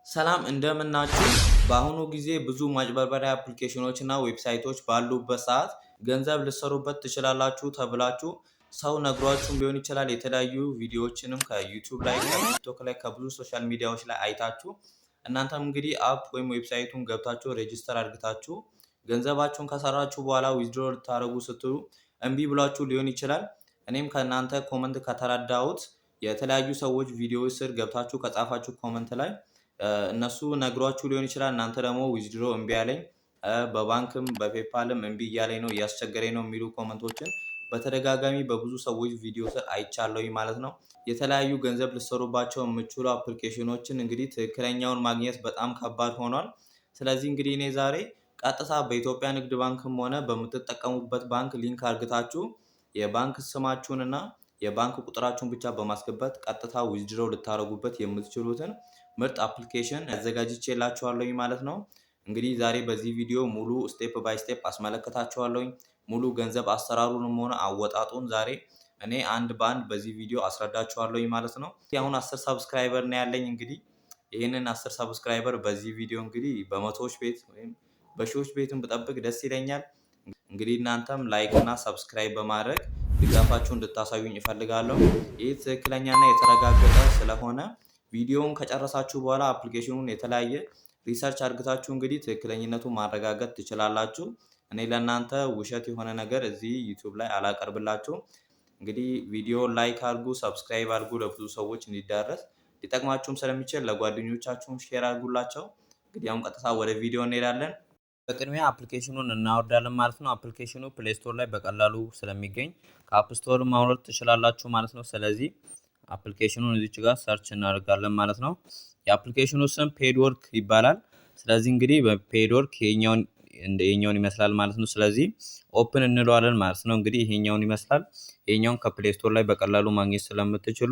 ሰላም እንደምናችሁ። በአሁኑ ጊዜ ብዙ ማጭበርበሪያ application ኖች እና website ኦች ባሉበት ሰዓት ገንዘብ ልትሰሩበት ትችላላችሁ ተብላችሁ ሰው ነግሯችሁም ሊሆን ይችላል። የተለያዩ ቪዲዮዎችንም ከ YouTube ላይ፣ ከ TikTok ላይ፣ ከብዙ social media ዎች ላይ አይታችሁ እናንተም እንግዲህ app ወይም website ኡን ገብታችሁ register አድርግታችሁ ገንዘባችሁን ከሰራችሁ በኋላ withdraw ልታደርጉ ስትሉ እምቢ ብሏችሁ ሊሆን ይችላል። እኔም ከእናንተ comment ከተረዳሁት የተለያዩ ሰዎች ቪዲዮዎች ስር ገብታችሁ ከጻፋችሁ comment ላይ እነሱ ነግሯችሁ ሊሆን ይችላል። እናንተ ደግሞ withdraw እምቢ አለኝ፣ በባንክም በ PayPal ም እምቢ እያለኝ ነው፣ እያስቸገረኝ ነው የሚሉ comment ኦችን በተደጋጋሚ በብዙ ሰዎች ቪዲዮ ስር አይቻለሁኝ ማለት ነው። የተለያዩ ገንዘብ ልትሰሩባቸው የምችሉ application ኖችን እንግዲህ ትክክለኛውን ማግኘት በጣም ከባድ ሆኗል። ስለዚህ እንግዲህ እኔ ዛሬ ቀጥታ በኢትዮጵያ ንግድ ባንክም ሆነ በምትጠቀሙበት ባንክ link አርግታችሁ የባንክ ስማችሁንና የባንክ ቁጥራችሁን ብቻ በማስገባት ቀጥታ withdraw ልታደርጉበት የምትችሉትን ምርጥ application አዘጋጅቼላችኋለሁኝ ማለት ነው። እንግዲህ ዛሬ በዚህ ቪዲዮ ሙሉ step by step አስመለከታችኋለሁኝ። ሙሉ ገንዘብ አሰራሩንም ሆነ አወጣጡን ዛሬ እኔ አንድ በአንድ በዚህ ቪዲዮ አስረዳችኋለሁኝ ማለት ነው። አሁን 10 subscriber ነው ያለኝ። እንግዲህ ይህንን 10 subscriber በዚህ ቪዲዮ እንግዲህ በመቶዎች ቤት ወይም በሺዎች ቤትን ብጠብቅ ደስ ይለኛል። እንግዲህ እናንተም like እና subscribe በማድረግ ድጋፋችሁ እንድታሳዩኝ እፈልጋለሁ። ይህ ትክክለኛና የተረጋገጠ ስለሆነ ቪዲዮውን ከጨረሳችሁ በኋላ application ኑን የተለያየ research አድርጋችሁ እንግዲህ ትክክለኝነቱን ማረጋገጥ ትችላላችሁ። እኔ ለእናንተ ውሸት የሆነ ነገር እዚህ YouTube ላይ አላቀርብላችሁም። እንግዲህ ቪዲዮ like አድርጉ፣ subscribe አድርጉ ለብዙ ሰዎች እንዲዳረስ ሊጠቅማችሁም ስለሚችል ለጓደኞቻችሁም share አድርጉላቸው። እንግዲህ አሁን ቀጥታ ወደ ቪዲዮ እንሄዳለን። በቅድሚያ application ኑን እናወርዳለን ማለት ነው። Application ኑ Play Store ላይ በቀላሉ ስለሚገኝ ከ App Store ማውረድ ትችላላችሁ ማለት ነው። ስለዚህ application ኑን እዚች ጋር search እናደርጋለን ማለት ነው። የ application ኑ ስም Paidwork ይባላል። ስለዚህ እንግዲህ በ Paidwork ይሄኛውን ይመስላል ማለት ነው። ስለዚህ open እንለዋለን ማለት ነው። እንግዲህ ይሄኛውን ይመስላል። ይሄኛውን ከ Play Store ላይ በቀላሉ ማግኘት ስለምትችሉ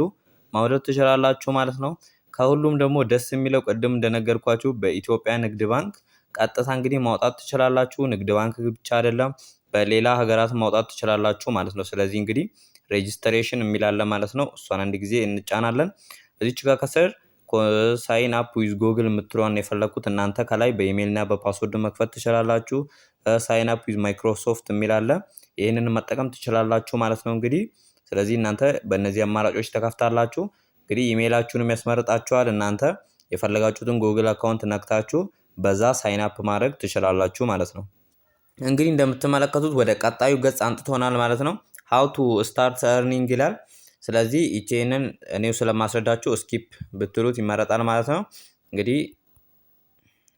ማውረድ ትችላላችሁ ማለት ነው። ከሁሉም ደግሞ ደስ የሚለው ቅድም እንደነገርኳችሁ በኢትዮጵያ ንግድ ባንክ ቀጥታ እንግዲህ ማውጣት ትችላላችሁ። ንግድ ባንክ ብቻ አይደለም፣ በሌላ ሀገራት ማውጣት ትችላላችሁ ማለት ነው። ስለዚህ እንግዲህ registration የሚል አለ ማለት ነው። እሷን አንድ ጊዜ እንጫናለን። እዚች ጋር ከስር sign up with Google የምትለዋን የፈለግኩት፣ እናንተ ከላይ በኢሜይል እና በ password መክፈት ትችላላችሁ። Sign up with Microsoft የሚል አለ። ይህንን መጠቀም ትችላላችሁ ማለት ነው። እንግዲህ ስለዚህ እናንተ በእነዚህ አማራጮች ተከፍታላችሁ። እንግዲህ ኢሜይላችሁንም ያስመርጣችኋል። እናንተ የፈለጋችሁትን Google account ነክታችሁ በዛ sign up ማድረግ ትችላላችሁ ማለት ነው። እንግዲህ እንደምትመለከቱት ወደ ቀጣዩ ገጽ አምጥቶናል ማለት ነው። How to start earning ይላል። ስለዚህ ይቼንን እኔው ስለማስረዳችሁ skip ብትሉት ይመረጣል ማለት ነው። እንግዲህ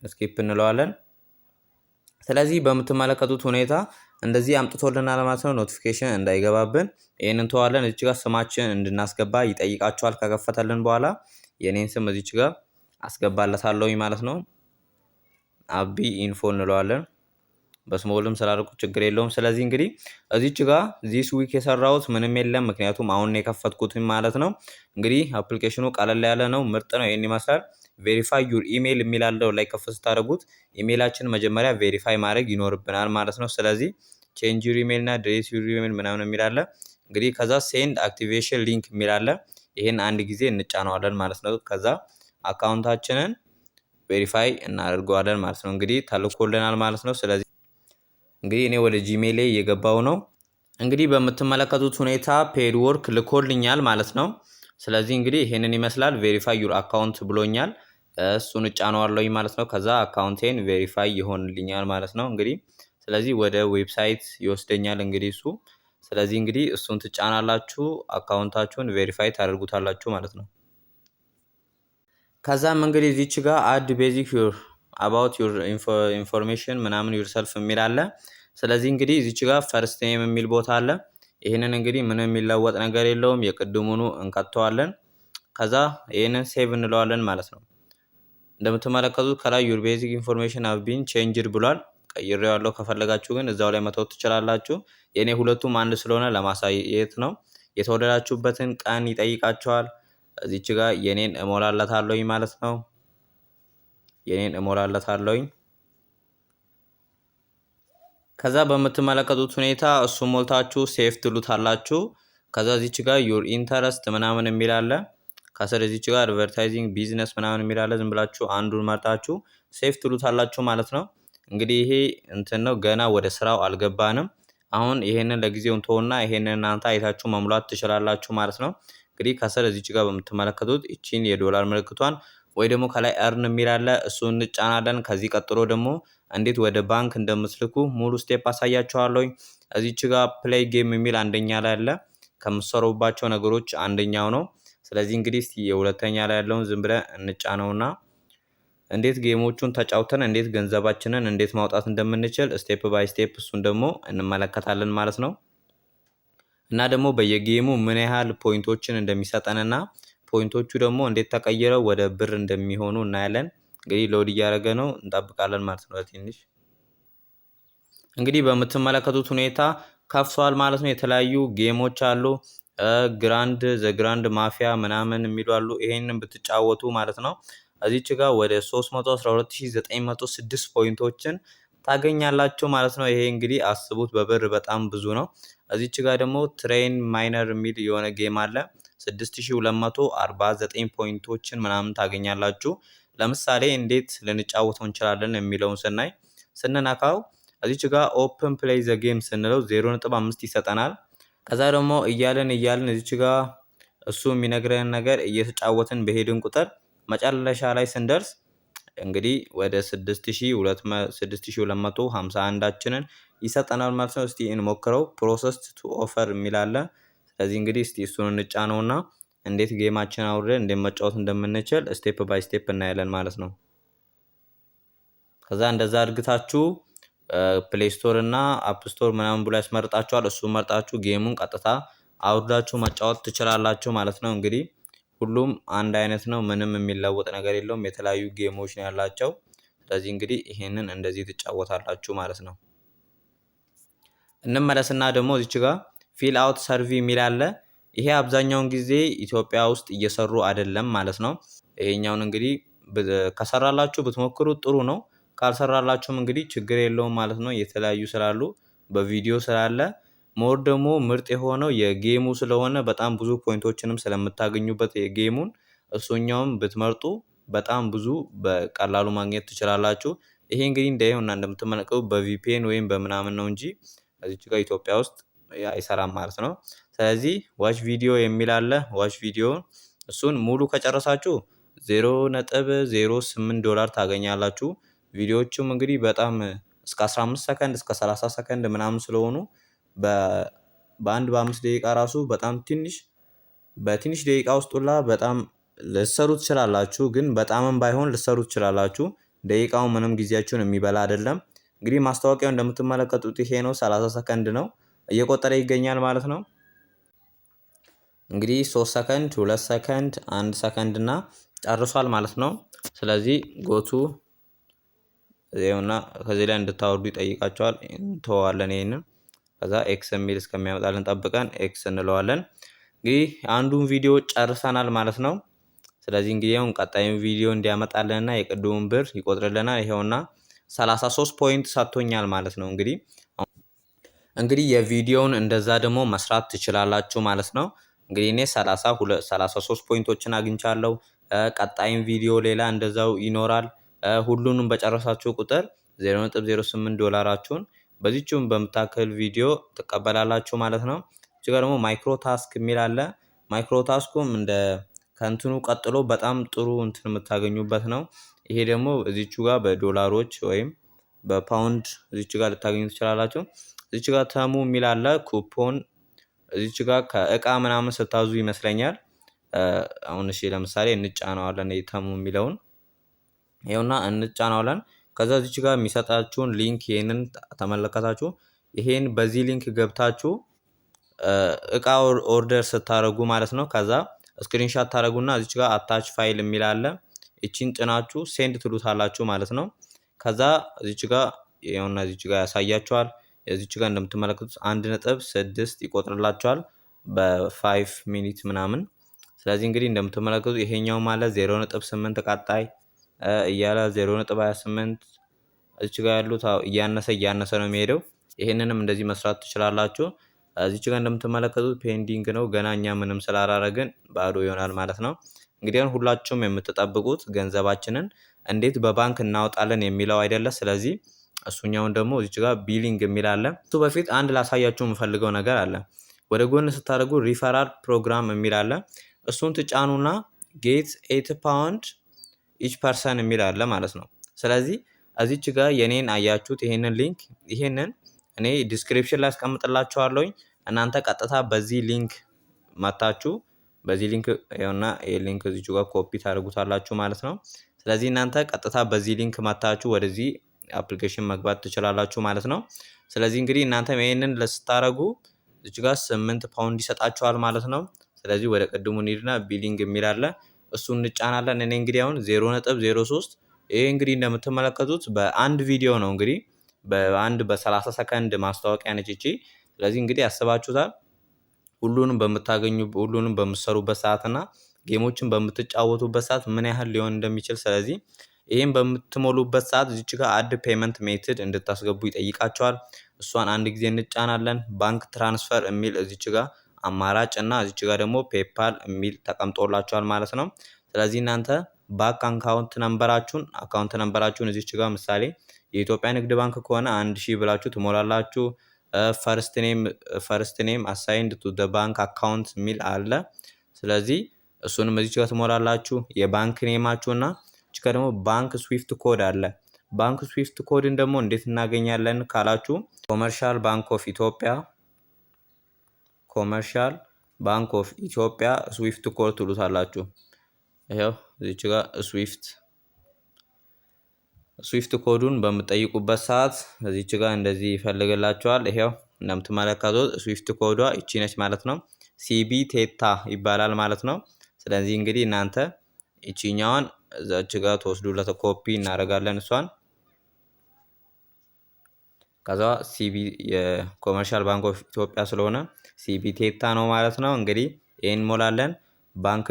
skip እንለዋለን። ስለዚህ በምትመለከቱት ሁኔታ እንደዚህ አምጥቶልናል ማለት ነው። Notification እንዳይገባብን ይህንን እንተዋለን። እዚች ጋር ስማችን እንድናስገባ ይጠይቃችኋል። ከከፈተልን በኋላ የኔን ስም እዚች ጋር አስገባለታለሁኝ ማለት ነው። አቢ info እንለዋለን። በ small ም ስላልኩ ችግር የለውም። ስለዚህ እንግዲህ እዚች ጋር this week የሰራሁት ምንም የለም፣ ምክንያቱም አሁን የከፈትኩት ማለት ነው። እንግዲህ application ኑ ቀለል ያለ ነው፣ ምርጥ ነው። ይህን ይመስላል። Verify your email የሚላለው ላይ ከፍ ስታደርጉት ኢሜይላችን መጀመሪያ verify ማድረግ ይኖርብናል ማለት ነው። ስለዚህ change your email እና delete your email ምናምን የሚላለ እንግዲህ ከዛ send activation link የሚላለ ይሄን አንድ ጊዜ እንጫነዋለን ማለት ነው። ከዛ account ኣችንን verify እናደርገዋለን ማለት ነው። እንግዲህ ተልኮልናል ማለት ነው። ስለዚህ እንግዲህ እኔ ወደ Gmail ኤ እየገባው ነው። እንግዲህ በምትመለከቱት ሁኔታ Paidwork ልኮልኛል ማለት ነው። ስለዚህ እንግዲህ ይሄንን ይመስላል። Verify your account ብሎኛል። እሱን እጫነዋለሁኝ ማለት ነው። ከዛ account ኤን verify ይሆንልኛል ማለት ነው። እንግዲህ ስለዚህ ወደ website ይወስደኛል እንግዲህ እሱ። ስለዚህ እንግዲህ እሱን ትጫናላችሁ፣ account ኣችሁን verify ታደርጉታላችሁ ማለት ነው። ከዛም እንግዲህ እዚች ጋር add basic your about your information ምናምን yourself የሚል አለ። ስለዚህ እንግዲህ እዚች ጋር first name የሚል ቦታ አለ። ይህንን እንግዲህ ምንም የሚለወጥ ነገር የለውም። የቅድሙኑ እንከተዋለን። ከዛ ይህንን save እንለዋለን ማለት ነው። እንደምትመለከቱት ከላይ your basic information have been changed ብሏል። ቀይሬዋለሁ። ከፈለጋችሁ ግን እዛው ላይ መተው ትችላላችሁ። የእኔ ሁለቱም አንድ ስለሆነ ለማሳየት ነው። የተወለዳችሁበትን ቀን ይጠይቃችኋል። እዚች ጋር የኔን እሞላለታለሁኝ ማለት ነው። የኔን እሞላለታለሁኝ። ከዛ በምትመለከቱት ሁኔታ እሱ ሞልታችሁ save ትሉታላችሁ። ከዛ እዚች ጋር your interest ምናምን የሚል አለ። ከስር እዚች ጋር advertising፣ business ምናምን የሚል አለ። ዝም ብላችሁ አንዱን መርጣችሁ save ትሉታላችሁ ማለት ነው። እንግዲህ ይሄ እንትን ነው፣ ገና ወደ ስራው አልገባንም። አሁን ይሄንን ለጊዜው እንተውና ይሄንን እናንተ አይታችሁ መሙላት ትችላላችሁ ማለት ነው። እንግዲህ ከስር እዚች ጋር በምትመለከቱት ይቺን የዶላር ምልክቷን ወይ ደግሞ ከላይ earn የሚል አለ፣ እሱን እንጫናለን። ከዚህ ቀጥሎ ደግሞ እንዴት ወደ ባንክ እንደምትልኩ ሙሉ step አሳያችኋለሁኝ። እዚች ጋር play game የሚል አንደኛ ላይ አለ፣ ከምትሰሩባቸው ነገሮች አንደኛው ነው። ስለዚህ እንግዲህ እስቲ የሁለተኛ ላይ ያለውን ዝም ብለን እንጫነውና እንዴት game ኦቹን ተጫውተን እንዴት ገንዘባችንን እንዴት ማውጣት እንደምንችል step by step እሱን ደግሞ እንመለከታለን ማለት ነው። እና ደግሞ በየ game ኡ ምን ያህል point ኦችን እንደሚሰጠንና point ኦቹ ደግሞ እንዴት ተቀይረው ወደ ብር እንደሚሆኑ እናያለን። እንግዲህ load እያደረገ ነው፣ እንጠብቃለን ማለት ነው ትንሽ። እንግዲህ በምትመለከቱት ሁኔታ ከፍቷል ማለት ነው። የተለያዩ game ኦች አሉ። Grand the Grand Mafia ምናምን የሚሉ አሉ። ይሄንን ብትጫወቱ ማለት ነው እዚች ጋር ወደ 312906 point ኦችን ታገኛላችሁ ማለት ነው። ይሄ እንግዲህ አስቡት በብር በጣም ብዙ ነው። እዚች ጋር ደግሞ Train Miner የሚል የሆነ game አለ። 6249 point ኦችን ምናምን ታገኛላችሁ። ለምሳሌ እንዴት ልንጫወተው እንችላለን የሚለውን ስናይ፣ ስንነካው እዚች ጋር open play the game ስንለው 0.5 ይሰጠናል። ከዛ ደግሞ እያልን እያልን እዚች ጋር እሱ የሚነግረን ነገር እየተጫወትን በሄድን ቁጥር መጨረሻ ላይ ስንደርስ እንግዲህ ወደ 6251ኣችንን ይሰጠናል ማለት ነው። እስቲ እንሞክረው። Proceed to offer የሚል አለ። ስለዚህ እንግዲህ እስቲ እሱን እንጫነውና እንዴት game ኣችን አውርደን እንዴት መጫወት እንደምንችል step by step እናያለን ማለት ነው። ከዛ እንደዛ አድርጋችሁ Play Store እና App Store ምናምን ብሎ ያስመርጣችኋል። እሱን መርጣችሁ game ኡን ቀጥታ አውርዳችሁ መጫወት ትችላላችሁ ማለት ነው። እንግዲህ ሁሉም አንድ አይነት ነው። ምንም የሚለወጥ ነገር የለውም። የተለያዩ game ኦች ነው ያላቸው። ስለዚህ እንግዲህ ይሄንን እንደዚህ ትጫወታላችሁ ማለት ነው። እንመለስና ደግሞ እዚች ጋር fill out survey የሚል አለ። ይሄ አብዛኛውን ጊዜ ኢትዮጵያ ውስጥ እየሰሩ አይደለም ማለት ነው። ይሄኛውን እንግዲህ ከሰራላችሁ ብትሞክሩት ጥሩ ነው። ካልሰራላችሁም እንግዲህ ችግር የለውም ማለት ነው። የተለያዩ ስላሉ በቪዲዮ ስላለ more ደግሞ ምርጥ የሆነው የ game ኡ ስለሆነ በጣም ብዙ point ኦችንም ስለምታገኙበት የ game ኡን እሱኛውም ብትመርጡ በጣም ብዙ በቀላሉ ማግኘት ትችላላችሁ። ይሄ እንግዲህ እንደይኸውና እንደምትመለከቱ በ VPN ወይም በምናምን ነው እንጂ እዚች ጋር ኢትዮጵያ ውስጥ አይሰራም ማለት ነው። ስለዚህ watch video የሚል አለ። Watch video እሱን ሙሉ ከጨረሳችሁ 0.08 ዶላር ታገኛላችሁ። ቪዲዮዎቹም እንግዲህ በጣም እስከ 15 ሰከንድ፣ እስከ 30 ሰከንድ ምናምን ስለሆኑ በአንድ በ5 ደቂቃ ራሱ በጣም ትንሽ በትንሽ ደቂቃ ውስጥ ሁላ በጣም ልትሰሩ ትችላላችሁ። ግን በጣምም ባይሆን ልትሰሩ ትችላላችሁ። ደቂቃው ምንም ጊዜያችሁን የሚበላ አይደለም። እንግዲህ ማስታወቂያው እንደምትመለከቱት ይሄ ነው። 30 ሰከንድ ነው፣ እየቆጠረ ይገኛል ማለት ነው። እንግዲህ 3 ሰከንድ፣ 2 ሰከንድ፣ 1 ሰከንድ እና ጨርሷል ማለት ነው። ስለዚህ go to ይኸውና ከዚህ ላይ እንድታወርዱ ይጠይቃቸዋል። እንተዋለን ይሄንን። ከዛ X የሚል እስከሚያመጣልን ጠብቀን X እንለዋለን። እንግዲህ አንዱን ቪዲዮ ጨርሰናል ማለት ነው። ስለዚህ እንግዲህ አሁን ቀጣዩን ቪዲዮ እንዲያመጣልንና የቅድሙን ብር ይቆጥርልናል። ይሄውና 33 point ሰጥቶኛል ማለት ነው። እንግዲህ የቪዲዮውን እንደዛ ደግሞ መስራት ትችላላችሁ ማለት ነው። እንግዲህ እኔ 32 33 point ኦችን አግኝቻለሁ። ቀጣይም ቪዲዮ ሌላ እንደዛው ይኖራል። ሁሉንም በጨረሳችሁ ቁጥር 0.08 ዶላራችሁን በዚህችም በምታክል ቪዲዮ ትቀበላላችሁ ማለት ነው። እዚህ ጋር ደግሞ micro task የሚል አለ። Micro task ኡም እንደ ከእንትኑ ቀጥሎ በጣም ጥሩ እንትን የምታገኙበት ነው። ይሄ ደግሞ እዚቹ ጋር በዶላሮች ወይም በፓውንድ እዚቹ ጋር ልታገኙ ትችላላችሁ። እዚቹ ጋር Temu የሚል አለ፣ ኩፖን እዚቹ ጋር ከእቃ ምናምን ስታዙ ይመስለኛል። አሁን እሺ ለምሳሌ እንጫነዋለን፣ Temu የሚለውን ይኸውና እንጫነዋለን። ከዛ እዚች ጋር የሚሰጣችሁን link ይሄንን ተመለከታችሁ። ይሄን በዚህ link ገብታችሁ እቃ order ስታረጉ ማለት ነው። ከዛ screenshot ታረጉና እዚች ጋር attach file የሚል አለ። እቺን ጭናችሁ send ትሉታላችሁ ማለት ነው። ከዛ እዚች ጋር ይኸውና እዚች ጋር ያሳያችኋል። እዚች ጋር እንደምትመለከቱት 1.6 ይቆጥርላችኋል በ5 minute ምናምን። ስለዚህ እንግዲህ እንደምትመለከቱት ይሄኛው ማለት 0.8 ቀጣይ እያለ 0.28 እዚች ጋር ያሉት እያነሰ እያነሰ ነው የሚሄደው። ይሄንንም እንደዚህ መስራት ትችላላችሁ። እዚች ጋር እንደምትመለከቱት pending ነው፣ ገና እኛ ምንም ስላላረግን ባዶ ይሆናል ማለት ነው። እንግዲህ አሁን ሁላችሁም የምትጠብቁት ገንዘባችንን እንዴት በባንክ እናወጣለን የሚለው አይደለ? ስለዚህ እሱኛውን ደግሞ እዚች ጋር billing የሚል አለ። እሱ በፊት አንድ ላሳያችሁ የምፈልገው ነገር አለ። ወደ ጎን ስታደርጉ referral program የሚል አለ። እሱን ትጫኑና get 8 pound each person የሚል አለ ማለት ነው። ስለዚህ እዚች ጋር የኔን አያችሁት ይሄንን link፣ ይሄንን እኔ description ላይ አስቀምጥላችኋለሁኝ። እናንተ ቀጥታ በዚህ link መታችሁ በዚህ link ይኸውና ይሄ link እዚች ጋር ኮፒ ታደርጉታላችሁ ማለት ነው። ስለዚህ እናንተ ቀጥታ በዚህ link መታችሁ ወደዚህ application መግባት ትችላላችሁ ማለት ነው። ስለዚህ እንግዲህ እናንተም ይሄንን ስታደርጉ እዚች ጋር 8 ፓውንድ ይሰጣችኋል ማለት ነው። ስለዚህ ወደ ቅድሙ እንሂድና billing የሚል አለ፣ እሱን እንጫናለን። እኔ እንግዲህ አሁን 0.03፣ ይሄ እንግዲህ እንደምትመለከቱት በአንድ ቪዲዮ ነው፣ እንግዲህ በአንድ በ30 ሰከንድ ማስታወቂያ ነች ይቺ። ስለዚህ እንግዲህ ያስባችሁታል፣ ሁሉንም በምታገኙ ሁሉንም በምትሰሩበት ሰዓት እና game ኦችን በምትጫወቱበት ሰዓት ምን ያህል ሊሆን እንደሚችል። ስለዚህ ይህን በምትሞሉበት ሰዓት እዚች ጋር add payment method እንድታስገቡ ይጠይቃችኋል። እሷን አንድ ጊዜ እንጫናለን። Bank transfer የሚል እዚች ጋር አማራጭ እና እዚች ጋር ደግሞ PayPal የሚል ተቀምጦላችኋል ማለት ነው። ስለዚህ እናንተ ባንክ account number ኣችሁን እዚች ጋር ምሳሌ የኢትዮጵያ ንግድ ባንክ ከሆነ 1000 ብላችሁ ትሞላላችሁ። First name assigned to bank account የሚል አለ። ስለዚህ እሱንም እዚች ጋር ትሞላላችሁ። የባንክ name ኣችሁ እና እዚች ጋር ደግሞ bank SWIFT code አለ። Bank SWIFT code ን ደግሞ እንዴት እናገኛለን ካላችሁ Commercial Bank of Ethiopia SWIFT code ትሉታላችሁ። ይኸው እዚች ጋር SWIFT code ኡን በምትጠይቁበት ሰዓት እዚች ጋር እንደዚህ ይፈልግላችኋል። ይሄው እንደምትመለከቱት SWIFT code ዋ ይቺ ነች ማለት ነው። CBETETAA ይባላል ማለት ነው። ስለዚህ እንግዲህ እናንተ ይቺኛዋን እዛች ጋር ትወስዱለት ኮፒ እናደርጋለን እሷን። ከዛ CB የ Commercial Bank of Ethiopia ስለሆነ CBETETAA ነው ማለት ነው። እንግዲህ ይህን እንሞላለን። ባንክ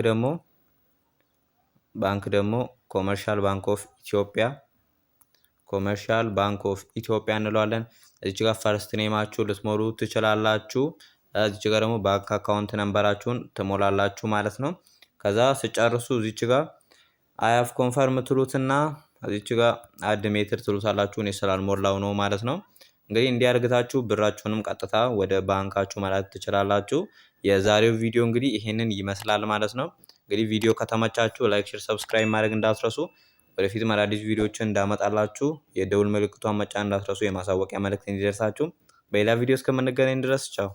ደግሞ Commercial Bank of Ethiopia እንለዋለን። እዚች ጋር first name ኣችሁ ልትሞሉ ትችላላችሁ። እዚች ጋር ደግሞ bank account number ኣችሁን ትሞላላችሁ ማለት ነው። ከዛ ስጨርሱ እዚች ጋር I have confirm ትሉትና እዚች ጋር add method ትሉታላችሁ። እኔ ስላልሞላው ነው ማለት ነው። እንግዲህ እንዲህ አርጋችሁ ብራችሁንም ቀጥታ ወደ ባንካችሁ መላክ ትችላላችሁ። የዛሬው ቪዲዮ እንግዲህ ይሄንን ይመስላል ማለት ነው። እንግዲህ ቪዲዮ ከተመቻችሁ like፣ share፣ subscribe ማድረግ እንዳትረሱ። ወደፊትም አዳዲስ ቪዲዮዎችን እንዳመጣላችሁ የደውል ምልክቷን መጫን እንዳትረሱ፣ የማሳወቂያ መልእክት እንዲደርሳችሁ። በሌላ ቪዲዮ እስከምንገናኝ ድረስ ቻው።